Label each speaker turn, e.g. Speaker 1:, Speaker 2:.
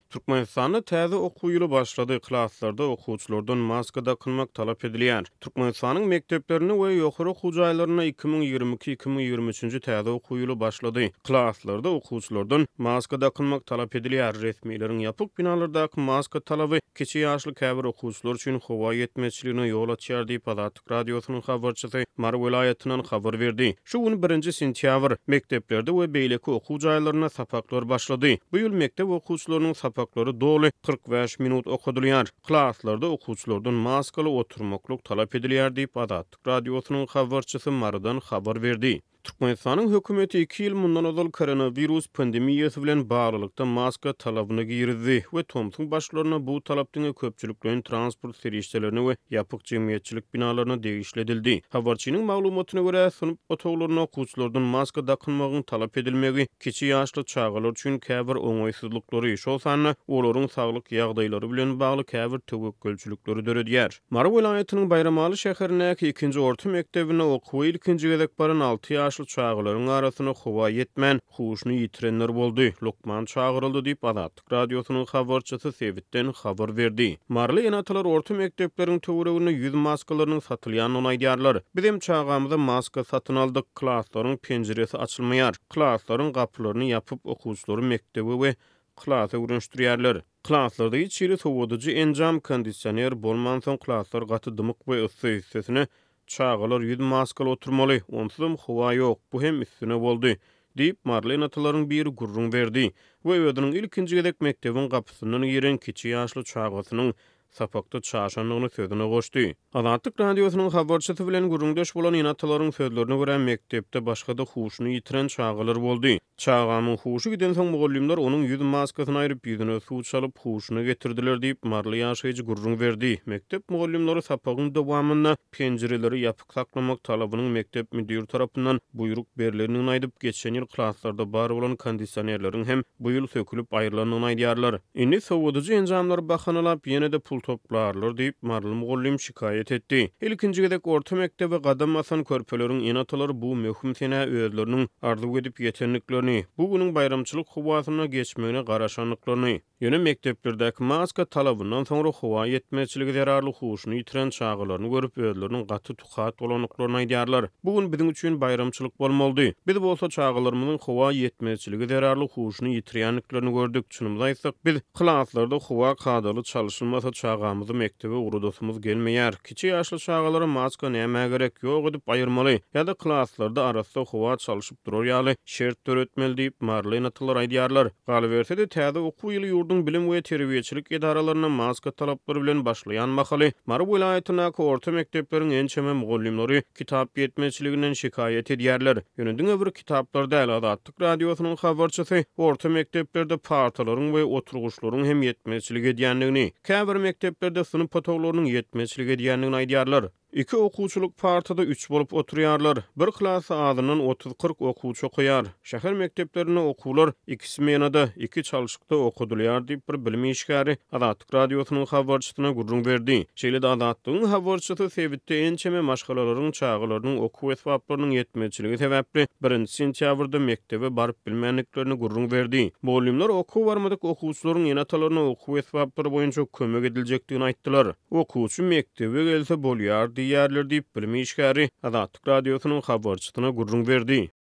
Speaker 1: Türkmenistanda täze okuw ýyly başlady, klaslarda okuwçylardan maska dakynmak talap edilýär. Türkmenistanyň mekdeplerinde we ýokary okuw jaýlarynda 2022, 2023-nji täze okuw ýyly başlady. Klaslarda okuwçylardan maska dakynmak talap edilýär. Resmileriň ýapyk binalardaky maska talaby kiçi ýaşly käbir okuwçylar üçin howa ýetmezçiligine ýol açýar diýip, Azatlyk Radiosynyň habarçysy Mary welaýatyndan habar berdi. Şu gün birinji sentýabr. Mekdeplerde we beýleki okuw jaýlarynda sapaklar başlady. Bu ýyl mekdep okuwçylarynyň sapaklary doly 45 minut okadylýar. Klaslarda okuwçylardan maskaly oturmaklyk talap edilýär diýip, Azatlyk Radiosynyň habarçysy Marydan habar berdi. Türkmenistanyň hökümeti iki ýyl mundan ozal koronawirus pandemiýasy bilen baglylykda maska talabyny girizdi we tomsuň başlarynda bu talap diňe köpçülikleýin transport serişdelerine we ýapyk jemgyýetçilik binalaryna degişli edildi. Habarçynyň maglumatyna görä, synp otaglarynda okuwçylardan maska dakynmagyň talap edilmegi kiçi ýaşly çagalar üçin käbir oňaýsyzlyklary, şol sanda olaryň saglyk ýagdaýlary bilen bagly käbir töwekgelçilikleri döredýär. Mary welaýatynyň Baýramaly şäherindäki ikinji orta mekdebinde okuwa ilkinji gezek baran alty ýaşly çagalaryň arasynda howa ýetmän, huşuny ýitirenler boldy, lukman çagyryldy diýip, Azatlyk Radiosynyň habarçysy sebitden habar berdi. Maryly ene-atalar orta mekdepleriň töwereginde ýüz maskalarynyň satylýandygyny aýdýarlar. Bizem çagamyza maska satyn aldyk. Klaslaryň penjiresi açylmaýar. Klaslaryň gapylaryny ýapyp, okuwçylary mekdebe we klasa öwrenişdirýärler. Klaslarda hiç hili sowadyjy enjam, kondisioner bolmansoň klaslar gaty dymyk we yssy, üstesine çagalar ýüz maskaly oturmaly, onsuzam howa ýok, bu hem üstüne boldy, diýip, maryly ene-atalaryň biri gürrüň berdi we özüniň ilkinji gezek mekdebiň gapysyndan giren kiçi ýaşly çagasynyň sapakda çaşandygyny sözüne goşdy. Azatlyk Radiosynyň habarçysy bilen gürrüňdeş bolan ene-atalaryň sözlerine görä, mekdepde başga-da huşuny ýitiren çagalar boldy. Çagamyň huşy gidensoň mugallymlar onuň ýüz maskasyny aýryp, ýüzüne suw çalyp, huşuna getirdiler diýip, maryly ýaşaýjy gürrüň berdi. Mekdep mugallymlary sapagyň dowamynda penjireleri ýapyk saklamak talabynyň mekdep müdiri tarapyndan buýruk berlendigini aýdyp, geçen ýyl klaslarda bar bolan kondisionerleriň hem bu ýyl sökülip aýrylandygyny aýdýarlar. Indi sowadyjy enjamlary bahanalap, ýene-de pul toplarlar diýip, maryly mugallym şikaýat etdi. Ilkinji gezek orta mekdebe gadam basan körpeleriň ene-atalary bu möhüm senä özleriniň arzuw edip ýetendiklerini, bu günüň baýramçylyk howasynda geçmegine garaşandyklaryny, Ýöne mekdeplerdäki maska talabyndan soňra howa ýetmezçiligi zerarly huşuny ýitiren çagalaryny görüp, özleriniň gaty tukat bolandyklaryny aýdýarlar. Bu gün biziň üçin baýramçylyk bolmalydy. Biz bolsa çagalarymyzyň howa ýetmezçiligi zerarly huşuny ýitirýändiklerini gördük. Çynymyzy aýtsak, biz klaslarda howa kadaly çalşylmasa çagamyzy mekdebe ugradasymyz gelmeýär. Kiçi ýaşly çagalara maska nämä gerek, ýok edip aýyrmaly ýa-da klaslarda arassa howa çalşyp durar ýaly şert döretmeli diýip, maryly ene-atalar aýdýarlar. Galyberse-de, täze okuw ýyly ýurduň bilim we terbiýeçilik edaralarynda maska talaplary bilen başlaýan mahaly, Mary welaýatyndaky orta mekdepleriň ençeme mugallymlary kitap ýetmezçiliginden şikaýat edýärler. Ýöne diňe bir kitaplar däl, Azatlyk Radiosynyň habarçysy orta mekdeplerde partalaryň we oturgyçlaryň hem ýetmezçilik edýändigini, käbir mekdeplerde synp otaglarynyň ýetmezçilik edýändigini aýdýarlar. Iki okuwçylyk partada üç bolup oturýarlar. Bir klasda azyndan otuz-kyrk okuwçy okaýar. Şäher mekdeplerinde okuwlar iki smenada, iki çalşykda okadylýar diýip, bir bilim işgäri Azatlyk Radiosynyň habarçysyna gürrüň berdi. Şeýle-de Azatlygyň habarçysy sebitde ençeme maşgalalaryň çagalarynyň okuw esbaplarynyň ýetmezçiligi sebäpli birinji sentýabrda mekdebe baryp bilmändiklerini gürrüň berdi. Mugallymlar okuwa barmadyk okuwçylaryň ene-atalaryna okuw esbaplary boýunça kömek ediljekdigini aýtdylar. Okuwçy mekdebe gelse bolýar diýýärler diýip, bilim işgäri Azatlyk Radiosynyň habarçysyna gürrüň berdi.